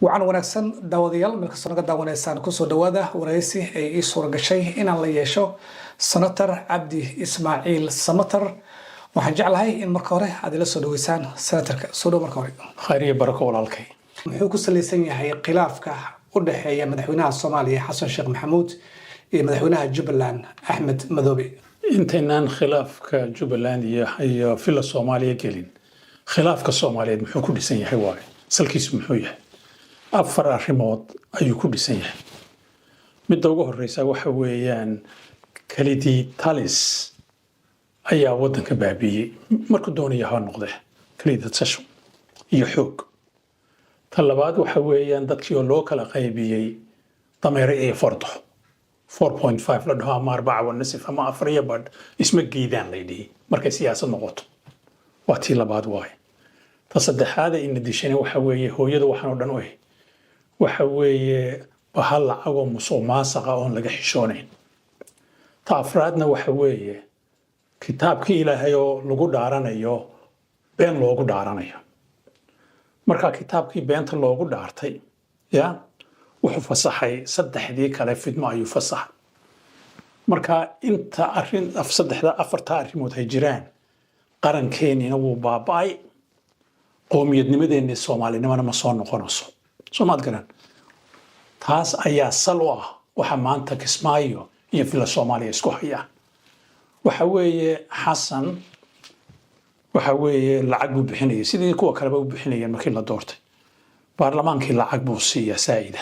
Wacan wanaagsan daawadayaal, meel kastoo naga daawanaysaan, kusoo dhawaada waraysi ay ii suura gashay inaan la yeesho Senator Cabdi Ismaaciil Samatar. Waxaan jeclahay in marka hore aad ila soo dhaweysaan senatorka. Soo dhow marka hore. Khayr iyo barako, walaalkay. Muxuu ku salaysan yahay khilaafka u dhexeeya madaxweynaha Soomaaliya Xasan Sheekh Maxamuud iyo madaxweynaha Jubbaland Axmed Madoobe? Intaynaan khilaafka Jubbaland iyo Villa Soomaaliya gelin, khilaafka Soomaaliyeed muxuu ku dhisan yahay waaye? Salkiisu muxuu yahay? Afar arrimood ayuu ku dhisan yahay. Midda ugu horeysa waxa weeyaan kelidii talis ayaa waddanka baabiiyey, markuu doonaya ha noqdee, kelidii tasho iyo xoog. Ta labaad waxa weeyaan dadkii oo loo kala qaybiyey dameere iyo fardo, 4.5 la dhaho ama arbaca wa nisif ama afar iyo badh, isma geydaan laydhihi markay siyaasad noqoto. Waa tii labaad waaye. Ta saddexaada ina dishana waxa weeye, hooyada waxaan oo dhan u waxa weeye bahal lacagoo musuq maasaqa oon laga xishoonayn. Ta afraadna waxa weeye kitaabkii Ilaahay oo lagu dhaaranayo, been loogu dhaaranayo. Marka kitaabkii beenta loogu dhaartay ya wuxuu fasaxay saddexdii kale, fidmo ayuu fasaxay. Marka inta arrin saddexda afarta arrimood ay jiraan, qarankeenina wuu baaba'ay, qoomiyadnimadeenni Soomaalinimana ma soo noqonayso. Soo maad garan? Taas ayaa sal u ah waxa maanta Kismaayo iyo Villa Soomaaliya isku hayaan. Waxa weeye Xasan waxa weeye lacag buu bixinayay, sidii kuwa kaleba u bixinayeen markii la doortay. Baarlamaankii lacag buu siiyaa saa'ida,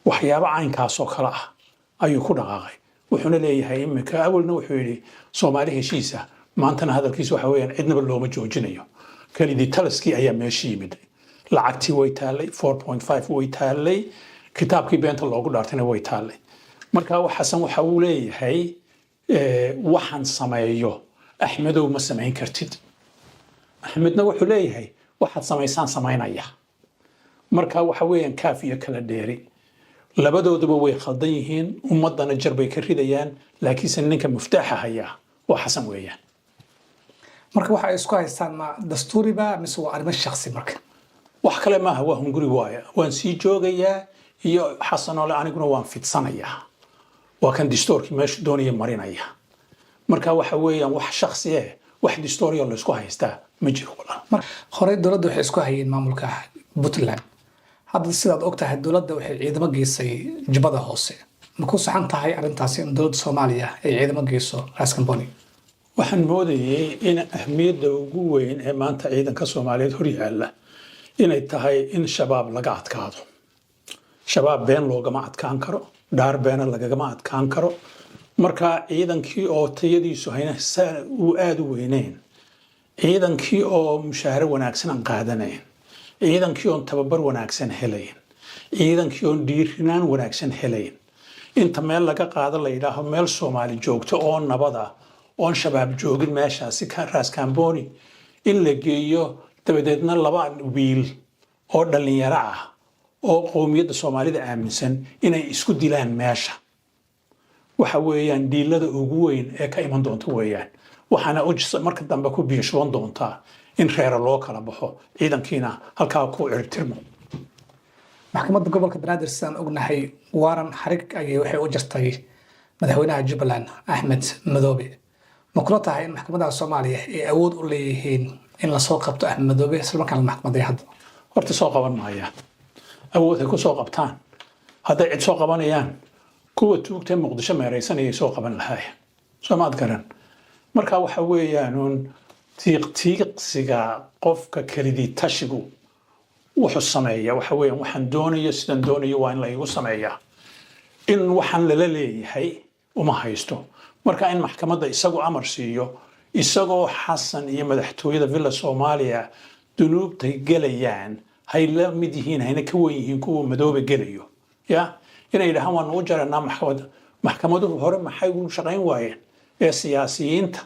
waxyaabo caynkaasoo kale ah ayuu ku dhaqaaqay. Wuxuuna leeyahay iminka, awalna wuxuu yidhi Soomaali heshiisa, maantana hadalkiisu waxa weeyaan cidnaba looma joojinayo. Kelidii taliskii ayaa meesha yimid. Lacagtii way taallay, 4.5 way taallay, kitaabkii beenta loogu dhaartayna way taallay. Marka Xasan waxa uu leeyahay, waxaan sameeyo Axmedow ma samayn kartid. Axmedna wuxuu leeyahay waxaad samaysaan samaynaya. Marka waxa weeyaan kaaf iyo kala dheeri, labadooduba way khaldan yihiin, ummaddana jar bay ka ridayaan, laakiinse ninka muftaaxa hayaa waa Xasan weeyaan. Marka waxa ay isku haystaan ma dastuuriba mise waa arrimo shakhsi marka? Wax kale maaha, waa hunguri waaya. Waan sii joogayaa iyo Xasan ole aniguna waan fidsanayaa, waa kan distoorkii meeshu doonaya marinaya. Marka waxa weeyaan wax shakhsi eh, wax distooriyo laysku haystaa ma jiro, walaal. Mar horey dowladda waxay isku hayeen maamulka Puntland. Hadda sidaad og tahay, dowladda waxay ciidamo geysay Jubbada Hoose. Ma ku saxan tahay arrintaasi in dowladda Soomaaliya ay ciidamo geyso Raskamboni? Waxaan moodayay in ahmiyadda ugu weyn ee maanta ciidanka Soomaaliyeed hor yaalla inay tahay in Shabaab laga adkaado. Shabaab been loogama adkaan karo, dhaar beena lagagama adkaan karo. Marka ciidankii oo tayadiisu hayna uu aada u weyneyn, ciidankii oo mushaaharo wanaagsan aan qaadanayn, ciidankii oon tababar wanaagsan helayn, ciidankii oon dhiirinaan wanaagsan helayn, inta meel laga qaado la yidhaaho meel Soomaali joogto oo nabada oon Shabaab joogin meeshaasi, Raas Kamboni in la geeyo, dabadeedna laba wiil oo dhallinyaro ah oo qowmiyadda Soomaalida aaminsan inay isku dilaan meesha, waxa weeyaan dhiilada ugu weyn ee ka iman doonta weeyaan. Waxaana marka dambe ku biyo shuban doontaa in reera loo kala baxo, ciidankiina halkaa ku ciribtirmo. Maxkamadda gobolka Banaadir, sidaan ognahay, waaran xarig ayay waxay u jartay madaxweynaha Jubbaland Axmed Madoobe. Ma kula tahay in maxkamadaha Soomaaliya ay awood u leeyihiin in lasoo qabto Axmed Madoobe islamarkaana la maxkamaday hadda? Horta soo qaban maayaan. Awood ay ku soo qabtaan, hadday cid soo qabanayaan, kuwa tuugta Muqdisho meeraysanayay soo qaban lahaayeen. Soo maad garan? Marka waxa weeyaanuun tiiqtiiqsiga qofka kelidii tashigu wuxuu sameeya waxa weeyaan waxaan doonayo, sidaan doonayo waa in la igu sameeyaa, in waxaan lala leeyahay uma haysto. Marka in maxkamadda isagu amar siiyo, isagoo Xasan iyo madaxtooyada Villa Soomaaliya dunuubtay gelayaan hay la mid yihiin, hayna ka wen yihiin kuwa Madoobe gelayo, ya inay yidhahaan waan ugu jaranaa maxkamadda. Maxkamaduhu hore maxay ugu shaqayn waayeen ee siyaasiyiinta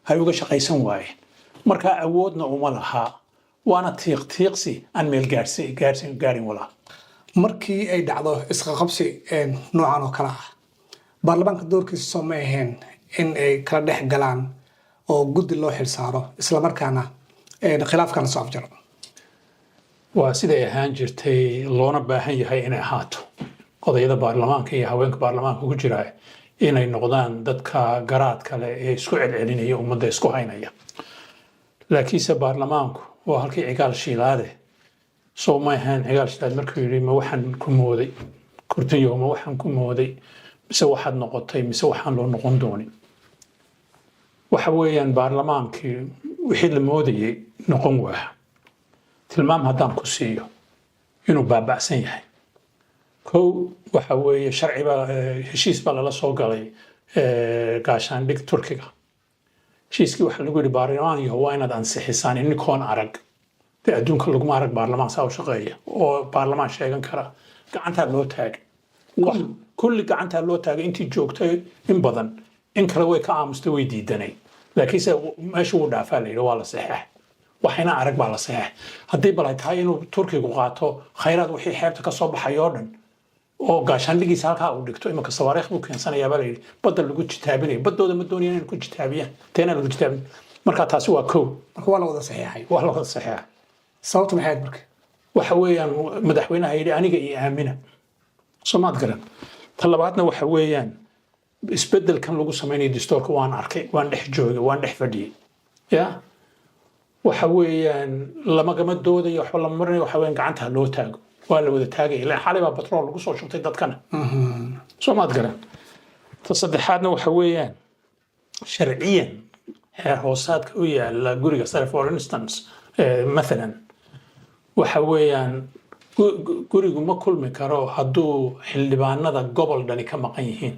hay uga shaqaysan waayeen? Marka awoodna uma laha, waana tiiqtiiqsi aan meel gaarsi gaarin, walaa. Markii ay dhacdo isqaqabsi noocan oo kale ah, baarlamaanka doorkiisa soo ma ahayn in ay kala dhex galaan oo guddi loo xilsaaro, islamarkaana khilaafkana soo afjaro? Waa siday ahaan jirtay loona baahan yahay inay ahaato. Odayada baarlamaanka iyo haweenka baarlamaanka ku jira inay noqdaan dadka garaadka leh ee isku celcelinaya, ummadda isku haynaya. Laakiinse baarlamaanku waa halkii Cigaal Shiilaade. Soo ma ahayn Cigaal Shiilaad markuu yidhi, "Ma waxaan ku mooday kurtinyow, ma waxaan ku mooday, mise waxaad noqotay, mise waxaan loo noqon doonin?" Waxa weeyaan baarlamaankii wixii la moodayay noqon waa. Tilmaam haddaan ku siiyo inuu baaba'san yahay, kow waxa weeye sharci baa, heshiis baa lala soo galay gaashaandhig Turkiga. Heshiiskii waxaa lagu yidhi, "Baarlamaan yahow, waa inaad ansixisaan." Inikoon arag dee adduunka laguma arag baarlamaan saa u shaqeeya oo baarlamaan sheegan kara. Gacantaa loo taagay, kulli gacantaa loo taagay intii joogtay. In badan, in kale way ka aamustay, way diidanay, laakiinse meesha wuu dhaafaa la yidhi, waa la saxeex. Waxayna arag baa la saxeex. Haddii bal ay tahay inuu Turkigu qaato khayraad wixii xeebta ka soo baxay oo dhan oo gaashaandhigiisa halkaa uu dhigto, imanka sawaariikh buu keensanayaa baa la yidhi, badda lagu jitaabinayo. Baddooda ma doonayaan inay ku jitaabiyaan, teena lagu jitaabin. Marka taasi waa kow. Marka waa la wada saxiixay. Waa la wada saxeexa. Sababtu maxay ahayd marka? Waxa weeyaan madaxweynaha yidhi, "Aniga iyo aamina." Soo maad garan? Ta labaadna waxa weeyaan isbeddelkan lagu samaynayo dastuurka. Waan arkay, waan dhex joogay, waan dhex fadhiyey. Ya waxa weeyaan lamagama doodayo, waxba lama marinayo. Waxa weeyaan gacanta ha loo taago, waa la wada taagaya, ilaan xalay baa batrool lagu soo shubtay dadkana. Soo maad garan? Ta saddexaadna waxa weeyaan sharciyan xeer hoosaadka u yaala guriga sare, for instance, mathalan, waxa weeyaan gurigu ma kulmi karo hadduu xildhibaanada gobol dhani ka maqan yihiin.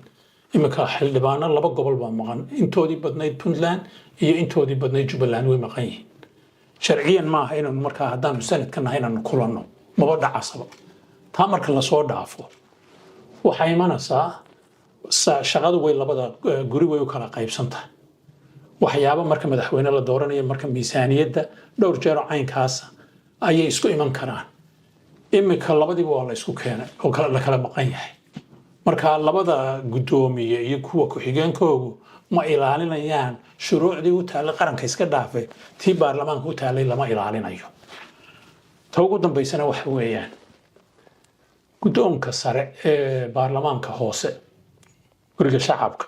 Iminka xildhibaano laba gobol baa maqan, intoodii badnayd Puntland iyo intoodii badnayd Jubbaland way maqan yihiin. Sharciyan maaha inaynu markaa haddaanu sanadka nahay inaanu kulanno, maba dhacasaba. Taa marka lasoo dhaafo, waxay imanaysaa shaqadu way labada guri way u kala qaybsan tahay. Waxyaabo marka madaxweyne la dooranayo, marka miisaaniyadda, dhowr jeero caynkaasa ayay isku iman karaan. Imika labadiiba waa la isku keenay oo la kala maqan yahay. Marka labada guddoomiye iyo kuwa ku-xigeenkoogu ma ilaalinayaan shuruucdii u taallay qaranka. Iska dhaafay tii baarlamaanka u taallay lama ilaalinayo. Ta ugu dambaysana waxa weeyaan guddoonka sare ee baarlamaanka hoose, guriga shacabka,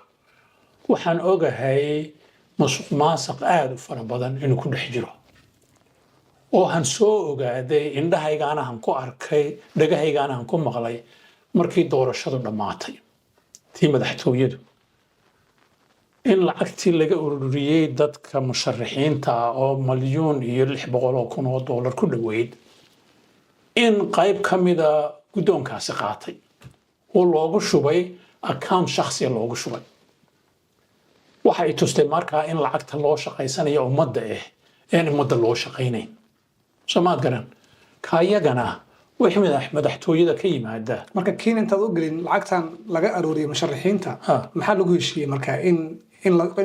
waxaan ogahay musuq maasuq aada u fara badan inuu ku dhex jiro oo han soo ogaaday, indhahaygaana han ku arkay, dhagahaygaana han ku maqlay markii doorashadu dhammaatay, tii madaxtooyadu, in lacagtii laga ururiyey dadka musharaxiinta ah oo $1,600,000 ku dhoweyd, in qayb ka mida guddoonkaasi qaatay oo loogu shubay account shakhsiya loogu shubay. Waxa ay tustay markaa in lacagta loo shaqaysanayo ummadda een ummadda loo shaqaynayn. Soo maad garan? Kaayagana wixii madaxtooyada ka yimaada. Marka kiin intaad u gelin, lacagtan laga arooriyey musharaxiinta, maxaa lagu heshiiyey marka in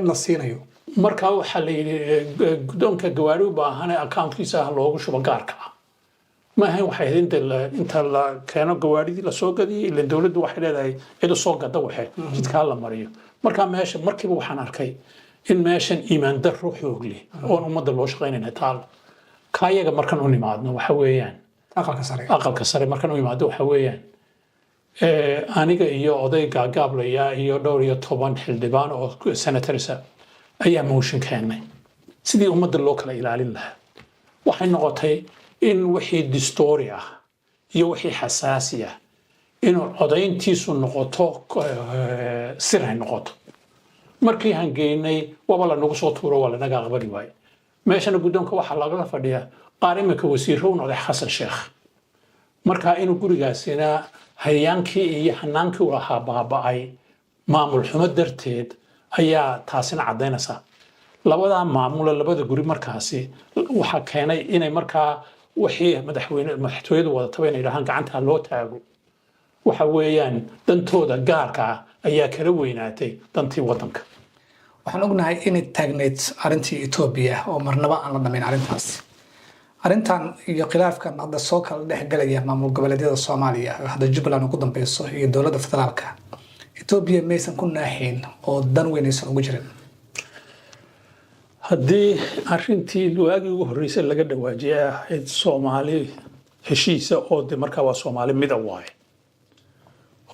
la siinayo? Markaa waxaa la yidhi guddoonka gawaari u baahane accountkiisa ah loogu shubo gaarka ah. Ma ahayn, waxay ahayd inta la keeno gawaaridii lasoo gadiyey, ilan dowladdu waxay leedahay cid u soo gada, waxee jidkaa la mariyo. Markaa meesha markiiba waxaan arkay in meeshan iimaan darro xoog leh oon ummadda loo shaqaynayna taalo. Kaayaga markan u nimaadno waxa weeyaan aqalka sare. Aqalka sare markan u imaado waxa weeyaan aniga iyo oday gaagaablaya iyo dhowr iyo toban xildhibaan oo senatorsa ayaa motion keennay sidii ummadda loo kala ilaalin lahaa. Waxay noqotay in wixii distoori ah iyo wixii xasaasi ah inuu codayntiisu noqoto sir ay noqoto. Markii hangeynay waaba lanagu soo tuuro, waa lanaga aqbali waaye. Meeshana guddoonka waxaa lagala fadhiyaa qaar imika wasiiro u noqday Xasan Sheekh. Marka inuu gurigaasina hayaankii iyo hanaankii u lahaa baaba'ay maamul xumo darteed ayaa taasina caddaynaysaa. Labadaa maamule, labada guri markaasi waxaa keenay inay markaa wixii madaxweyne madaxtooyadu wadataba inay dhahaan gacanta loo taago. Waxa weeyaan dantooda gaarka ah ayaa kala weynaatay dantii waddanka. Waxaan ognahay inay taagneyd arrintii Etoobiya oo marnaba aan la dhamayn arrintaas. Arrintan iyo khilaafkan hadda soo kala dhex galaya maamul goboleedyada Soomaaliya oo hadda Jubbaland ugu dambeyso iyo dowladda federaalka, Etoobiya maysan ku naaxin oo dan weyn aysan ugu jirin? Haddii arrintii waagii ugu horreysay laga dhawaajiyay ahayd Soomaali Heshiisa oo de markaa waa Soomaali mida waaye.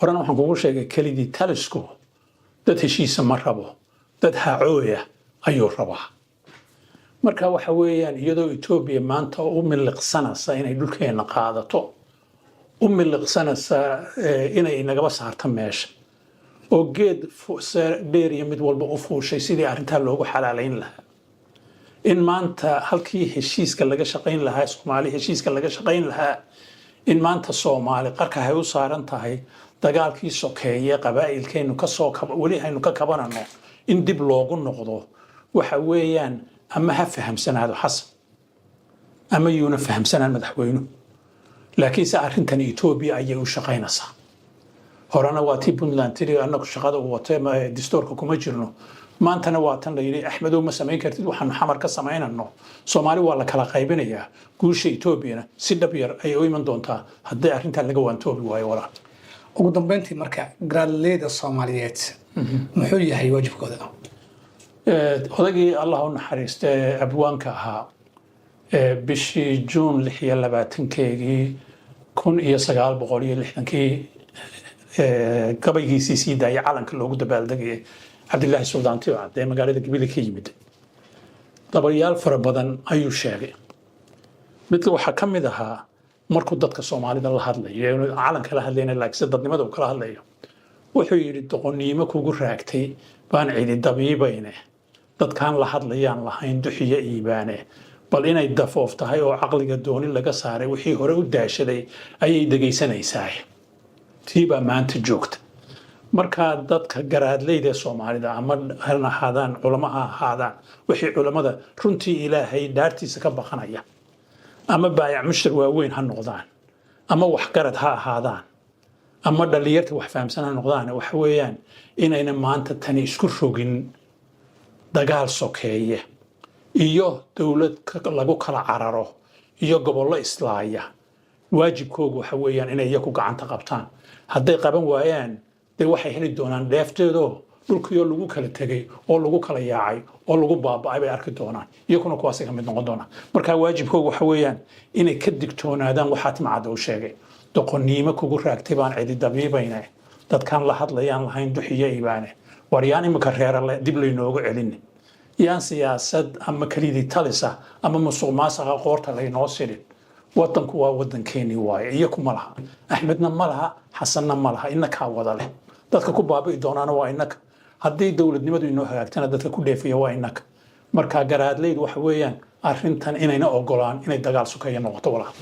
Horena waxaan kugu sheegay, keligii talisku dad heshiisa ma rabo, dad hacooya ayuu rabaa. Marka waxa weeyaan, iyadoo Etoobiya maanta u miliqsanaysa inay dhulkeenna qaadato, u miliqsanaysa inay nagaba saarto meesha, oo geed dheer iyo mid walba u fuushay sidii arrintaa loogu xalaalayn lahaa, in maanta halkii heshiiska laga shaqayn lahaa, Soomaali heshiiska laga shaqayn lahaa, in maanta Soomaali qarka hay u saaran tahay dagaalkii sokeeye qabaa'ilkaynu kasoo weli haynu ka kabanano in dib loogu noqdo. Waxa weeyaan, ama ha fahamsanaado Xasan ama yuuna fahamsanaan madaxweynuhu, laakiinse arrintan Etoobiya ayay u shaqaynaysaa. Horena waa tii Puntland tiri, "Annagu shaqada uu watay distoorka kuma jirno." Maantana waa tan la yidhi, "Axmedow, ma samayn kartid waxaanu Xamar ka samaynano." Soomaali waa la kala qaybinayaa. Guusha Etoobiyana si dhab yar ayay u iman doontaa haddii arrintaa laga waantoobi waayo, walaal. Ugu dambeyntii marka, garaadleyda Soomaaliyeed muxuu yahay waajibkooda? Odagii Allah u naxariista ee abwaanka ahaa, bishii Juun 26-keegii 1960-kii gabaygiisii sii daayay calanka loogu dabaaldegayay, Cabdilaahi Suldaan Timacadde ee magaalada Gabile ka yimid, dabayaal fara badan ayuu sheegay. Mid waxaa ka mid ahaa markuu dadka Soomaalida la hadlayo, inuu calanka la hadlayna laakiinse dadnimada uu kala hadlayo, wuxuu yidhi: "Doqonnimo kugu raagtay baan cidi dabiibayne, dadkaan la hadlayaan lahayn duxiyo iibaane, bal inay dafoof tahay oo caqliga dooni laga saaray wixii hore u daashaday ayay dhegaysanaysaa." Tii baa maanta joogta. Markaa dadka garaadleyda ee Soomaalida, ama ha ahaadaan culamo ha ahaadaan, wixii culammada runtii Ilaahay dhaartiisa ka baqanaya, ama baayac mushtar waaweyn ha noqdaan, ama waxgarad ha ahaadaan, ama dhallinyarta wax fahamsan ha noqdaan, waxa weeyaan inayna maanta tani isku rogin dagaal sokeeye iyo dowlad lagu kala cararo iyo gobollo islaaya. Waajibkoogu waxa weeyaan inay iyaku gacanta qabtaan. Hadday qaban waayaan, dee waxay heli doonaan dheefteedoo dhulkiioo lagu kala tegay oo lagu kala yaacay oo lagu baaba'ay bay arki doonaan, iyakuna kuwaasay ka mid noqon doonaan. Marka waajibkoogu waxa weeyaan inay ka digtoonaadaan waxaa Timacadda uu sheegay: "Doqonnimo kugu raagtay baan cidi dabiibayne, dadkaan la hadlayaan lahayn duxiyo iibaane." War yaan imika reera dib laynoogu celin, yaan siyaasad ama kelidii talisa ama musuq maasuqa qoorta laynoo sirin. Wadanku waa wadankeenii waaye, iyaku ma laha, Axmedna ma laha, Xasanna ma laha, inakaa wada leh. Dadka ku baabi'i doonaana waa inaka. Haddii dowladnimadu inoo hagaagtana, dadka ku dheefaya waa inaka. Marka garaadleydu waxa weeyaan arrintan inayna ogolaan inay dagaal sokeeya noqoto, walaal.